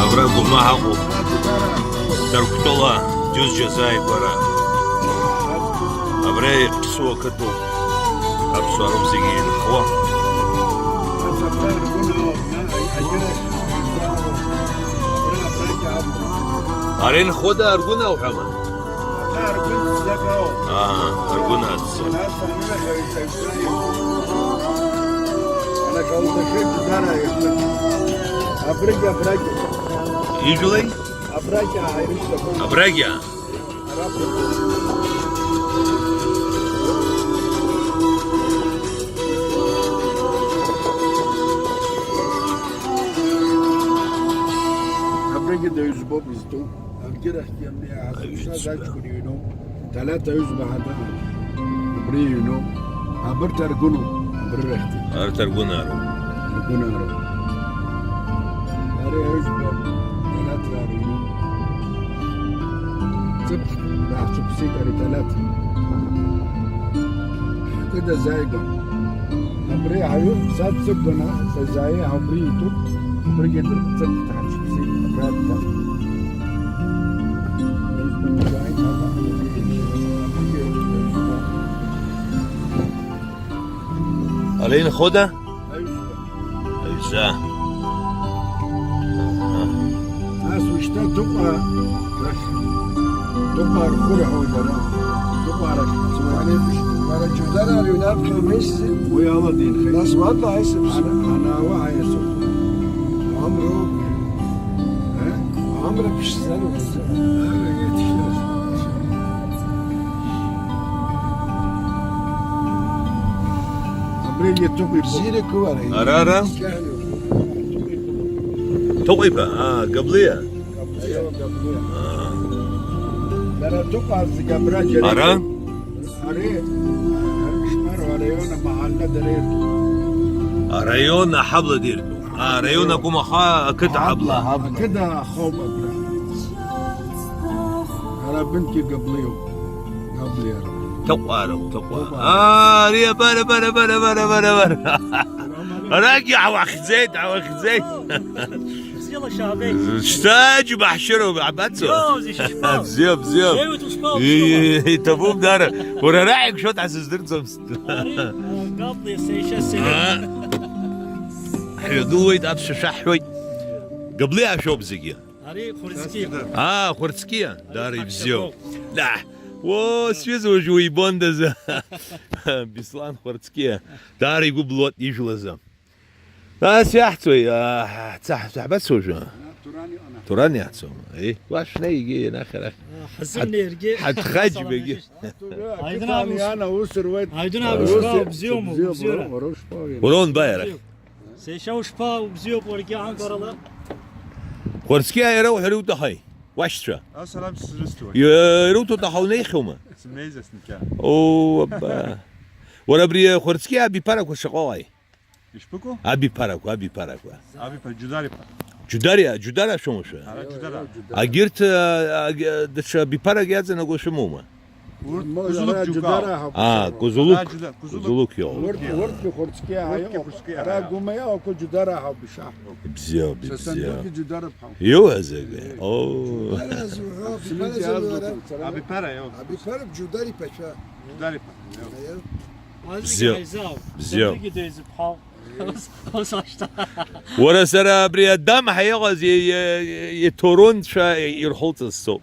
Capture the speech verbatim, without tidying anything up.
Абра Гәырма ҳаҟоуп. Ҭырқәтәыла Џьозџьа азааигәара. Абра иаԥсуа қыҭоуп. Аԥсуаа роуп зегьы инхо. Ара инхода Аргәына уҳәама? Аргәын ццакоу. Аа, Аргәын аҵәца. Абрагь, абрагь. Ижәлеи? Абрагь ааирышьҭақәа. Абрагьы? Араб. Абрагьы даҩызбоуп изтәу. Аргьы рахьгьы амни аазырԥшыз аҩызба аҷкәын иҩноуп. Ҭалаҭ аҩызба ҳаҭыр. Убри иҩноуп. Абырҭ Аргәыноуп. Абри рахьгьы. Арҭ Аргәынаароуп. Аргәынаароуп. Ари аҩызба Ҭалаҭраа рыҩноуп. Ҵыԥх даацәыԥсит ари Ҭалаҭ. Ҳкыда зааигәан. Абри аҩы саццакәаны сазааи убри итәуп, убригьы дырццакит ҳаҽԥсит, абра дтәан. Ара инхода? Аҩыза. Нас ушьҭа Тыҟәа рахь, Тыҟәа рхәы рҳәоит ара. Тыҟәа рахь ицоит. Ани, бара Џьудара ари унаԥхьа умеисзи? Уи ала динхеит. Нас уаб аисыԥс? Ана-, анаауа аисыԥс. Амроуп. Э? Амра ԥшӡароуп. Абригьы Тыҟәа иԥа. Бзиарак ыҟоуп ара. Ара, ара? Тыҟәа иԥа? Аа, Габлиа? Габлиа, Габлиа. Аа. Дара Тыҟәа зегь абра џьара. Ара? Ари, Шԥаро, араион амаҳалла дара иртәуп. Араион аҳабла диртәуп. Аа, араион акәым, аха ақыҭа аҳабла. Аҳабла, аҳабла. Ақыҭа ахоуп абра. Ара абынтәгьы Габлиоуп. Габлиа. Тыҟәароуп, Тыҟәа. Тыҟәа. Аа, ари абар, абар, абар. Арагьы ҳуахьӡеит, ҳуахьӡеит. Бзиала шаабеит. Шьҭа џьыба ҳшьыроуп, абацо? Иоуз ишышԥал? Бзиа, бзиа. Еиуеит ушԥал, ишԥал? Иҭабуп, дара. Уара ара иқәшәо ҳәа сыздырӡомызт. Ари, а, Габлиа сеишьа сеиуеит. Аа. Ҳҩагылоит, аԥсшәа шәаҳҳәоит. Габлиа шәоуп зегьы. Ари Хәырцкиа. Аа, Хәырцкиа, даара ибзиоуп. Ҳаԥсшьа. Да. О, сҩыза уажә уибондаз. Беслан Хәырцкиа. Даара игәы блуеит ижәлазы. Нас иаҳцои, аа, ҳца-, ҳца-, ҳбацо уажәы? Туран иҟан. Туран иаҳцома? Еи, уа шәнеи, егьи, ианахь арахь. Ҳазымнеи иаргьы. Ҳаҭхаџьбагьы. Аидын Аҟәа ус-, Аидын Аҟәа ушԥа, убзиоума, убзиоума? Уара ушԥа? Уара унбаи арахь? Сеишьа ушԥа, убзиоуп уаргьы, анкарала. Хәырцкиа иара уҳәар иуҭахи? Уашьцәа. Асалам срысҭоит. Ируҭоит, аха унеихьоума? Сымнеиӡац, Никьа. Оо, абба. Уара абри Хәырцкиа абиԥарақәа шаҟа ыҟои? Ишԥыкәу? Абиԥарақәа, абиԥарақәа. Абиԥа, Џьудариԥа. Џьудариа, Џьудара шәома шәа? Ара Џьудара. Агьырҭ, а, а, даҽа абиԥарак иаҵанакуа шәымоума? Урҭ Кәызулук ара џьука. Џьудара ҳауп. Аа, Кәызулук. Ара Џьуда-, Кәызулук. Кәызулук иоуп. Урҭ, урҭгьы Хәырцкиа ҳауп. Урҭгьы Хәырцкиа ҳауп. Ара Гәыма иҟақәоу Џьудара ҳауп ишаҳҳәо. Бзиоуп, бзиоуп. Сасанкәагьы Џьудара ҳауп. Иоуҳәазеи? Оо. Ара зуҳәо, абиԥара зуҳәо, ара. Абиԥара иоуп. Абиԥара Џьудариԥа шәа. Џьудариԥа. Аио. Бзиоуп. Бзиоуп. Сабригьы деизыԥҳау. Ус, ус ашьҭа. Уара, сара абри Адам ҳәа иҟаз и-, и-, иҭоурон цәа ирхылҵыз соуп.